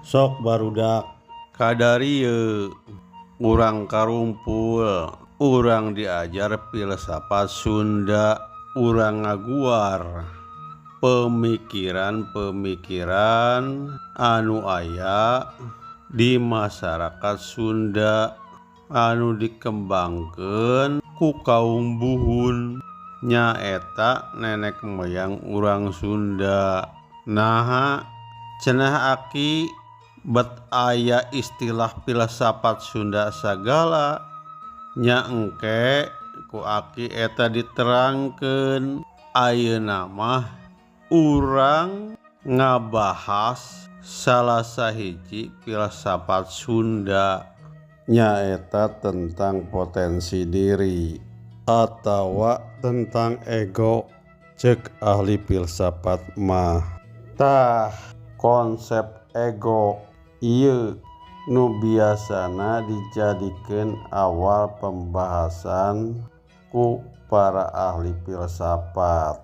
Sok, barudak, kadarieu urang karumpul, urang diajar filsafat Sunda, urang ngaguar pemikiran-pemikiran anu aya di masyarakat Sunda anu dikembangkeun ku kaum buhun, nyaeta nenek moyang urang Sunda. Naha cenah aki bet aya istilah filsafat Sunda sagala? Nya, engke ku aki eta diterangkeun. Ayeuna mah urang ngabahas salah sahiji filsafat Sunda, nyaeta tentang potensi diri atawa tentang ego cek ahli filsafat mah. Tah, konsep ego ieu nu biasana dijadikeun awal pembahasan ku para ahli filsafat.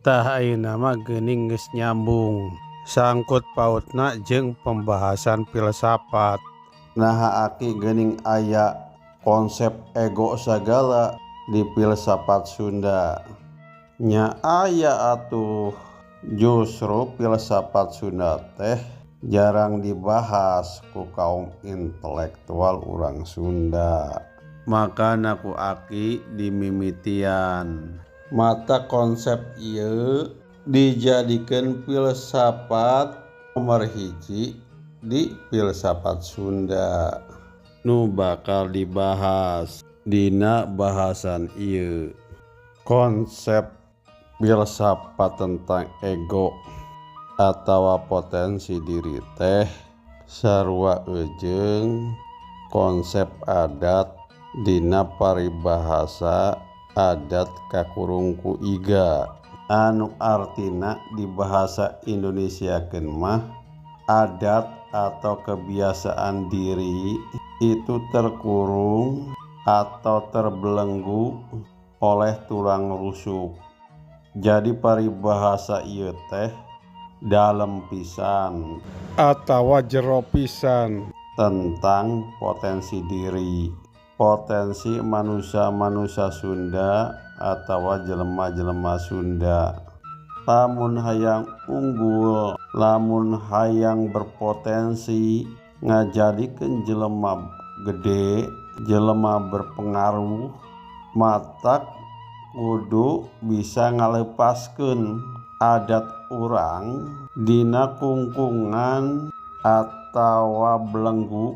Tah, ayeuna mah geuning geus nyambung sangkut pautna jeung pembahasan filsafat. Naha aki geuning aya konsep ego sagala di filsafat Sunda? Nya aya atuh. Justru filsafat Sunda teh jarang dibahas ku kaum intelektual urang Sunda, makana ku aki dimimitian. Matak konsep ieu dijadikeun filsafat nomor hiji di filsafat Sunda nu bakal dibahas dina bahasan ieu. Konsep filsafat tentang ego atawa potensi diri teh sarua jeung konsep adat dina paribahasa adat kakurung ku iga, anu artina di bahasa Indonesiakeun mah adat atau kebiasaan diri itu terkurung atau terbelenggu oleh tulang rusuk. Jadi paribahasa ieu teh dalem pisan atawa jero pisan tentang potensi diri, potensi manusia-manusia Sunda atawa jelema-jelema Sunda. Lamun hayang unggul, lamun hayang berpotensi ngajadikeun jelema gede, jelema berpengaruh, matak kudu bisa ngalepaskeun adat urang dina kungkungan atawa belenggu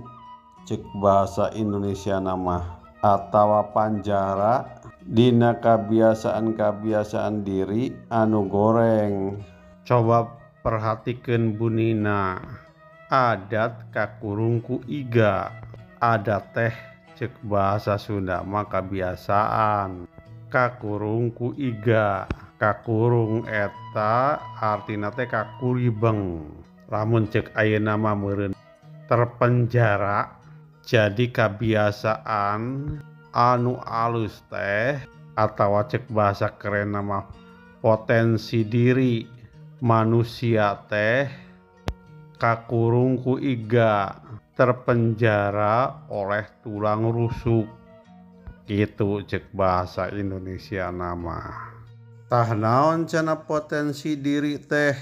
cek bahasa Indonesiana mah, atawa panjara dina kabiasaan-kabiasaan diri anu goreng. Coba perhatikeun bunina, adat kakurung ku iga. Adat teh cek bahasa Sunda mah kabiasaan, kakurung ku iga. Kakurung eta artina teh kakuribeng, lamun cek ayeuna mah meureun terpenjara. Jadi kabiasaan anu alus teh atawa cek bahasa kerenna mah potensi diri manusia teh kakurung ku iga, terpenjara oleh tulang rusuk gitu cek bahasa Indonesiana mah. Tah, naon cenah potensi diri teh?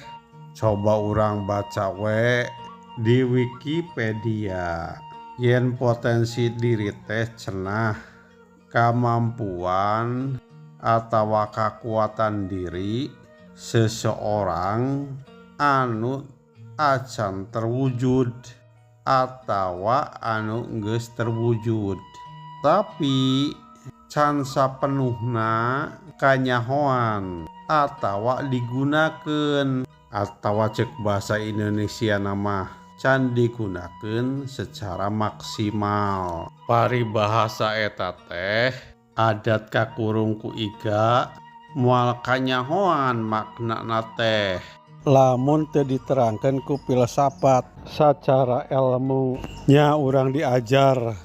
Coba urang baca we di Wikipedia, yen potensi diri teh cenah kamampuan atawa kakuatan diri seseorang anu acan terwujud atawa anu geus terwujud tapi can sapenuhna kanyahoan atawa digunakeun, atawa cek bahasa Indonesiana mah can digunakeun secara maksimal. Paribahasa eta teh adat kakurung ku iga moal kanyahoan maknana teh lamun teu diterangkeun ku filsafat sacara ilmu nya urang diajar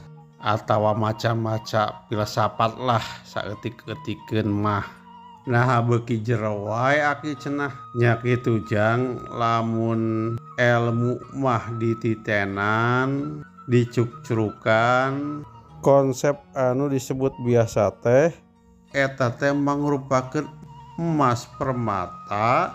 atawa maca-maca filsafat lah saeutik-eutikeun mah. Nah beuki jero wae aki cenah. Nya kitu jang lamun elmu mah dititenan, dicukcrukan, konsep anu disebut biasa teh eta teh mangrupakeun emas permata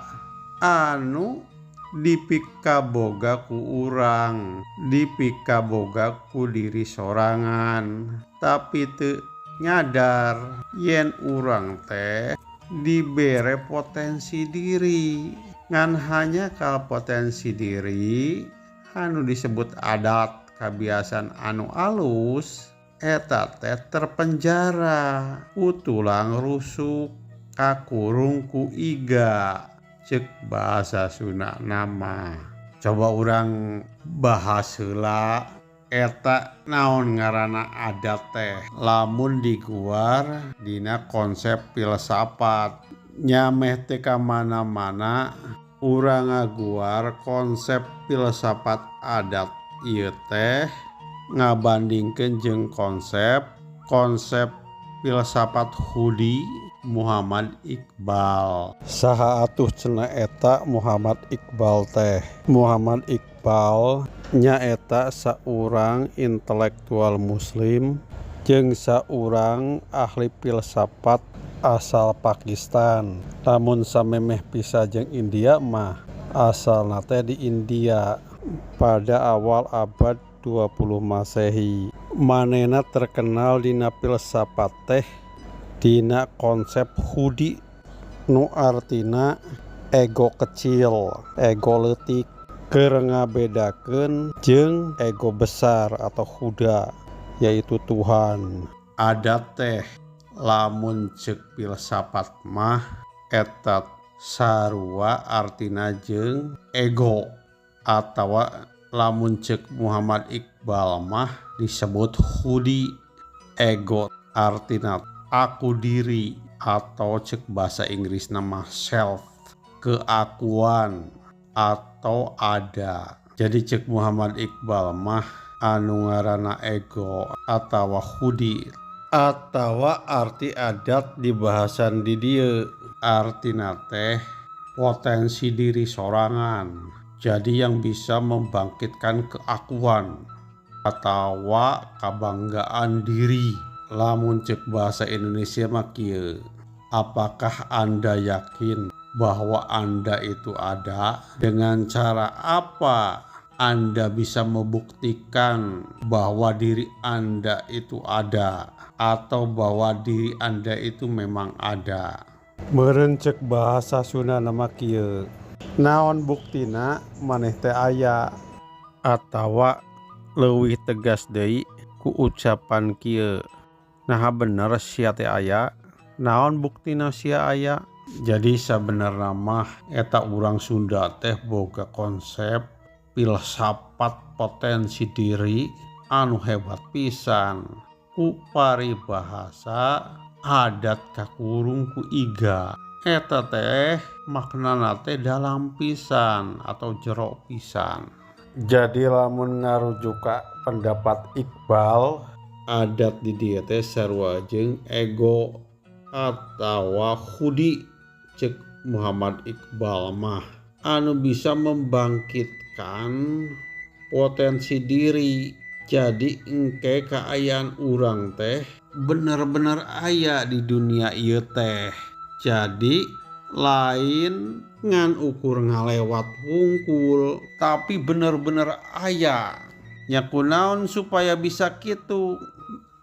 anu dipikaboga ku urang, dipikaboga ku diri sorangan, tapi teu nyadar yen urang teh dibere potensi diri. Ngan hanya kal potensi diri anu disebut adat kabiasaan anu alus eta teh terpenjara ku tulang rusuk kakurung ku iga, cek bahasa Sunda nama. Coba urang bahas heula eta naon ngaranna adat teh lamun diguar dina konsep filsafat. Nyameh teh ka mana-mana urang ngaguar konsep filsafat adat ieu teh ngabandingkeun jeung konsep filsafat Hudi Muhammad Iqbal. Saha atuh cenah eta Muhammad Iqbal teh? Muhammad Iqbal nyaeta saurang intelektual muslim jeung saurang ahli filsafat asal Pakistan. Lamun samemeh pisah jeung India mah asalna teh di India pada awal abad 20 Masehi. Manehna terkenal dina filsafat teh dina konsep Hudi nu artina ego kecil, ego leutik, keur ngabedakeun jeung ego besar atau Huda, yaitu Tuhan. Adat teh lamun ceuk filsafat mah eta sarua artina jeung ego, atawa lamun ceuk Muhammad Iqbal mah disebut Hudi. Ego artina aku diri, atau cek bahasa Inggris nama self, keakuan atau ada. Jadi cek Muhammad Iqbal mah anu ngaranna ego atawa Hudi atawa arti adat di bahasan di dieu artina teh potensi diri sorangan. Jadi yang bisa membangkitkan keakuan atawa kabanggaan diri. Lamun cek bahasa Indonesia mah kieu, apakah Anda yakin bahwa Anda itu ada? Dengan cara apa Anda bisa membuktikan bahwa diri Anda itu ada atau bahwa diri Anda itu memang ada? Meureun cek bahasa Sunda nama kieu, naon buktina maneh teh aya, atawa leuwih tegas deui ku ucapan kieu, nah bener sia teh aya, naon buktina sia aya. Jadi sabenerna mah eta urang Sunda teh boga konsep filsafat potensi diri anu hebat pisan ku paribahasa adat kakurung ku iga. Eta teh maknana teh dalam pisan atau jero pisan. Jadi lamun ngarujuk ka pendapat Iqbal, adat di dieu teh sarua jeung ego atawa Hudi cek Muhammad Iqbal mah anu bisa membangkitkan potensi diri. Jadi engke kaayaan urang teh bener-bener aya di dunia ieu teh. Jadi lain ngan ukur ngalewat wungkul, tapi bener-bener aya. Nya kunaon supaya bisa kitu?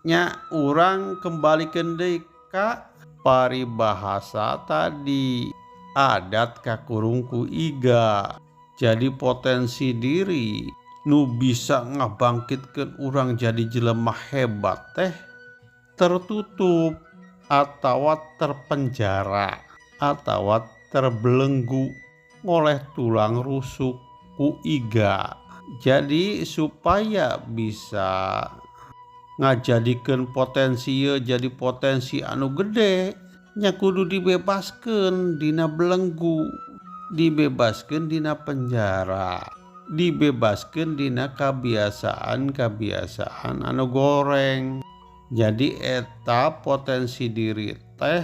Nya urang kembalikeun deui ka paribahasa tadi, adat kakurung ku iga. Jadi potensi diri nu bisa ngabangkitkeun urang jadi jelema hebat teh tertutup atawa terpenjara atawa terbelenggu oleh tulang rusuk ku iga. Jadi supaya bisa ngajadikeun potensi ieu jadi potensi anu gede, nya kudu dibebaskeun dina belenggu, dibebaskeun dina penjara, dibebaskeun dina kabiasaan-kabiasaan anu goreng. Jadi eta potensi diri teh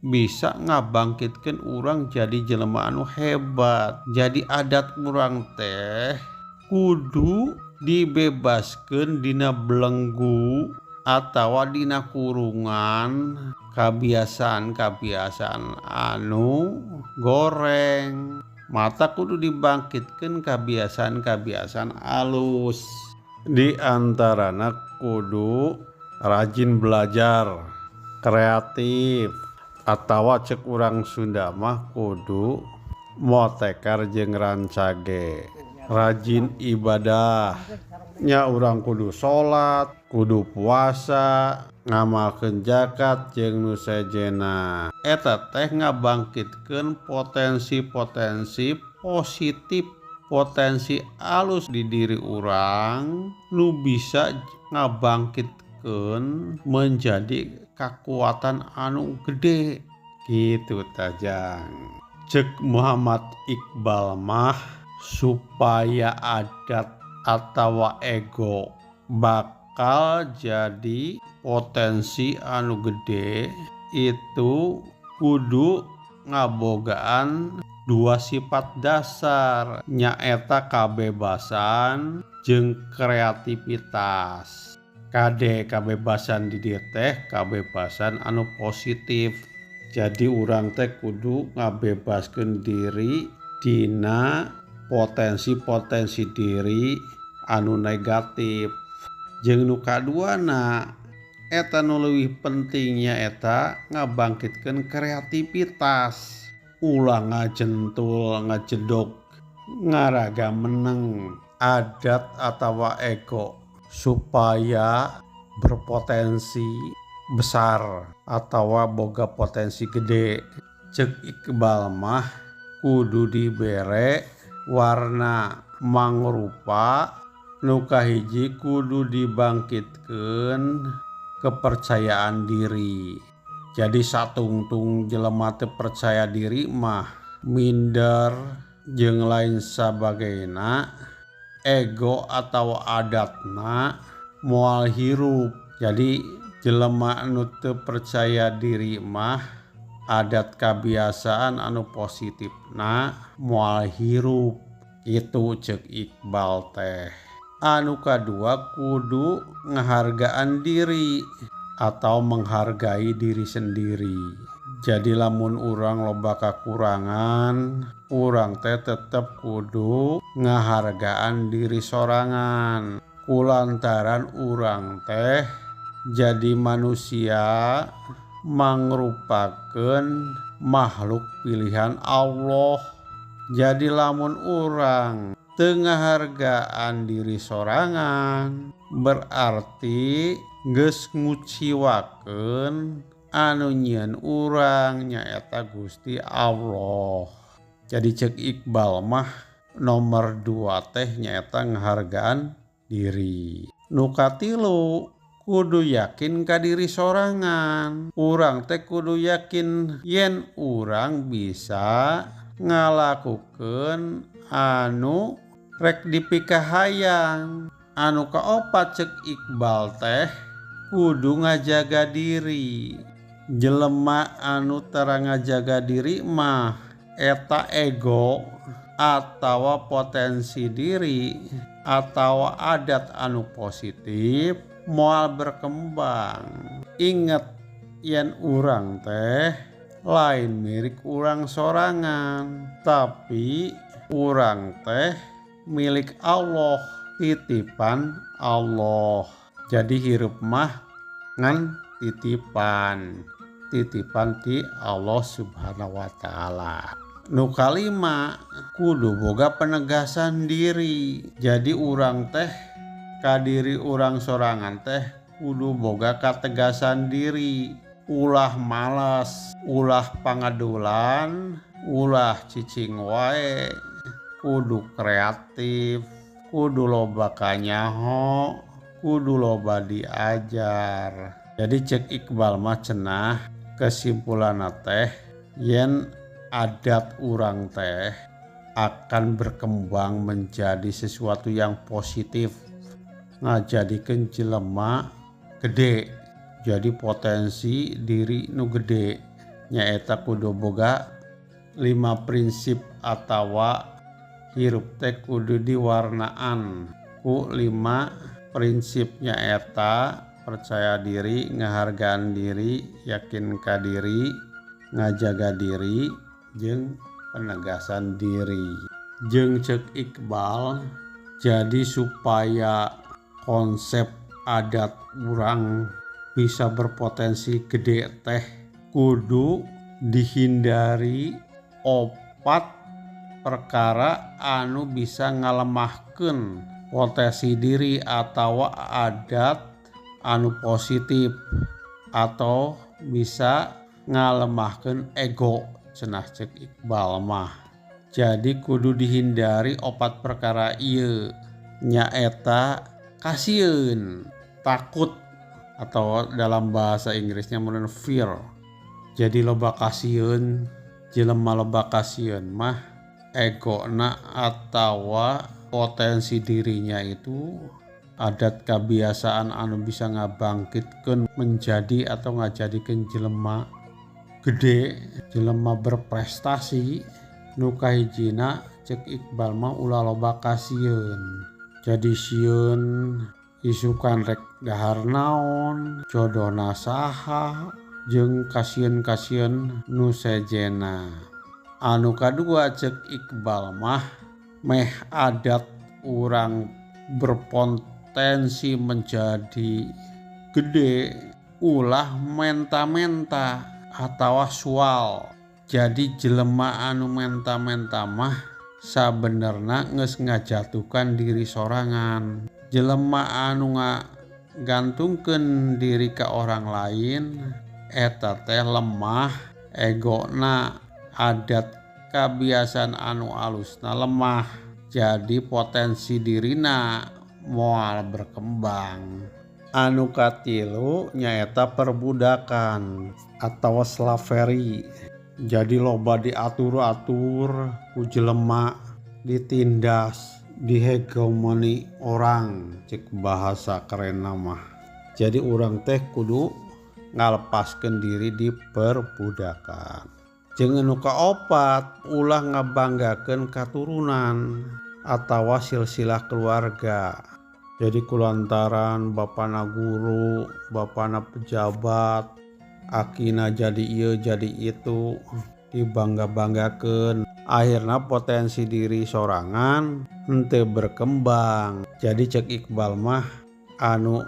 bisa ngabangkitkeun urang jadi jelema anu hebat. Jadi adat urang teh kudu dibebaskeun dina belenggu atawa dina kurungan kabiasaan-kabiasaan anu goreng. Mata kudu dibangkitkeun kabiasaan-kabiasaan alus. Di antarana kudu rajin belajar, kreatif, atawa cek urang Sunda mah kudu motekar jeung rancage, rajin ibadah. Nya urang kudu salat, kudu puasa, ngamalkeun zakat jeung nu sejenna. Eta teh ngabangkitkeun potensi-potensi positif, potensi alus di diri urang nu bisa ngabangkitkeun menjadi kakuatan anu gede gitu tajang. Cek Muhammad Iqbal mah supaya adat atawa ego bakal jadi potensi anu gede itu kudu ngabogaan dua sifat dasar, nyaeta kabebasan jeung kreativitas. Kade kabebasan di dieu teh kabebasan anu positif. Jadi urang teh kudu ngabebaskeun diri dina potensi-potensi diri anu negatif. Jeung nu kaduana eta nu leuwih pentingnya eta ngabangkitkeun kreativitas. Ulah ngajentul ngajedog ngaraga meneng adat atawa ego supaya berpotensi besar atawa boga potensi gede. Cek Iqbal mah kudu dibere warna mangrupa. Nu kahiji kudu dibangkitkeun kepercayaan diri. Jadi satungtung jelema teu percaya diri mah minder jeung lain sabagena, ego atau adatna moal hirup. Jadi jelema anu teu percaya diri mah adat kabiasaan anu positifna moal hirup. Itu cek Iqbal teh. Anu kadua kudu ngahargaan diri atau menghargai diri sendiri. Jadi lamun urang loba kakurangan, urang teh tetep kudu ngahargaan diri sorangan. Kulantaran urang teh jadi manusia mangrupakeun makhluk pilihan Allah. Jadi lamun urang teu ngahargaan diri sorangan, berarti geus nguciwakeun anu nyieun urang nyaeta Gusti Allah. Jadi cek Iqbal mah nomor 2 teh nyaeta ngahargaan diri. Nu katilu kudu yakin ka diri sorangan. Urang teh kudu yakin yen urang bisa ngalakukeun anu rek dipikahayang. Anu kaopat cek Iqbal teh kudu ngajaga diri. Jelema anu tara ngajaga diri mah eta ego atawa potensi diri atawa adat anu positif moal berkembang. Inget yen urang teh lain milik urang sorangan, tapi urang teh milik Allah, titipan Allah. Jadi hirup mah ngan titipan, titipan ti Allah Subhanahu wa taala. Nu kalima kudu boga penegasan diri. Jadi urang teh ka diri urang sorangan teh kudu boga kategasan diri. Ulah malas, ulah pangadulan, ulah cicing wae, kudu kreatif, kudu loba kanyaho, kudu loba diajar. Jadi cek Iqbal mah cenah kesimpulanna teh yen adat urang teh akan berkembang menjadi sesuatu yang positif, ngajadikeun jelema gede, jadi potensi diri nu gede. Nyaeta kudu boga 5 prinsip atawa hirup teh kudu diwarnaan ku 5 prinsip, nyaeta percaya diri, ngahargaan diri, yakin ka diri, ngajaga diri, jeung penegasan diri. Jeung cek Iqbal, jadi supaya konsep adat urang bisa berpotensi gede teh kudu dihindari 4 perkara anu bisa ngalemahkeun potensi diri atau adat anu positif atau bisa ngalemahkeun ego cenah cek Iqbal mah. Jadi kudu dihindari 4 perkara ieu, nyaeta kasieun, takut atau dalam bahasa Inggrisnya meureun fear. Jadi loba kasieun, jelema loba kasieun mah egona atawa potensi dirinya itu adat kebiasaan anu bisa ngabangkitkeun menjadi atau ngajadikeun jelema gede, jelema berprestasi. Nu kahijina cek Iqbal mah ulah loba kasieun. Jadi sieun isukan rek dahar naon, jodohna saha, jeung kasieun-kasieun nu sejena. Anu kadua cek Iqbal mah meh adat urang berpotensi menjadi gede ulah menta-menta atawa sual. Jadi jelema anu menta-menta mah sabenerna geus ngajatuhkan diri sorangan. Jelema anu ngagantungkeun diri ka orang lain eta teh lemah egona, adat kebiasaan anu alusna lemah. Jadi potensi dirina moal berkembang. Anu katilu nyaeta perbudakan atau slavery. Jadi loba diatur-atur ku jelema, ditindas, dihegemoni orang, cek bahasa kerenna mah. Jadi urang teh kudu ngalepaskeun diri di perbudakan. Jeung anu kaopat, ulah ngabanggakeun katurunan atawa silsilah keluarga. Jadi kulantaran bapana guru, bapana pejabat, akina jadi ieu jadi itu, dibangga-banggakeun. Akhirna potensi diri sorangan henteu berkembang. Jadi cek Iqbal mah anu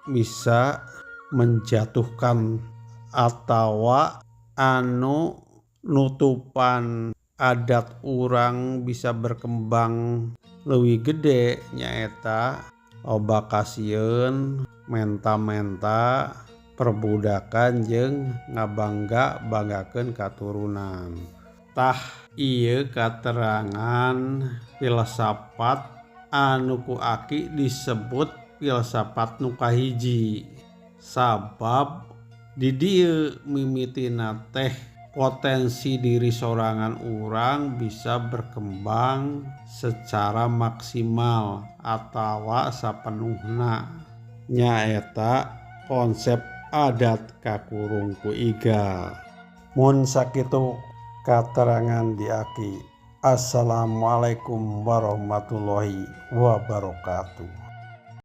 bisa menjatuhkan atawa anu nutupan adat urang bisa berkembang leuwih gede nyaeta loba kasieun, menta-menta, perbudakan jeung ngabangga-banggakeun katurunan. Tah ieu katerangan filsafat anu ku Aki disebut filsafat nu kahiji. Sabab di dieu mimitina teh potensi diri sorangan urang bisa berkembang secara maksimal atawa sapenuhna. Nyaeta konsep adat kakurung ku igal. Mun sakitu katerangan di Aki. Assalamualaikum warahmatullahi wabarakatuh.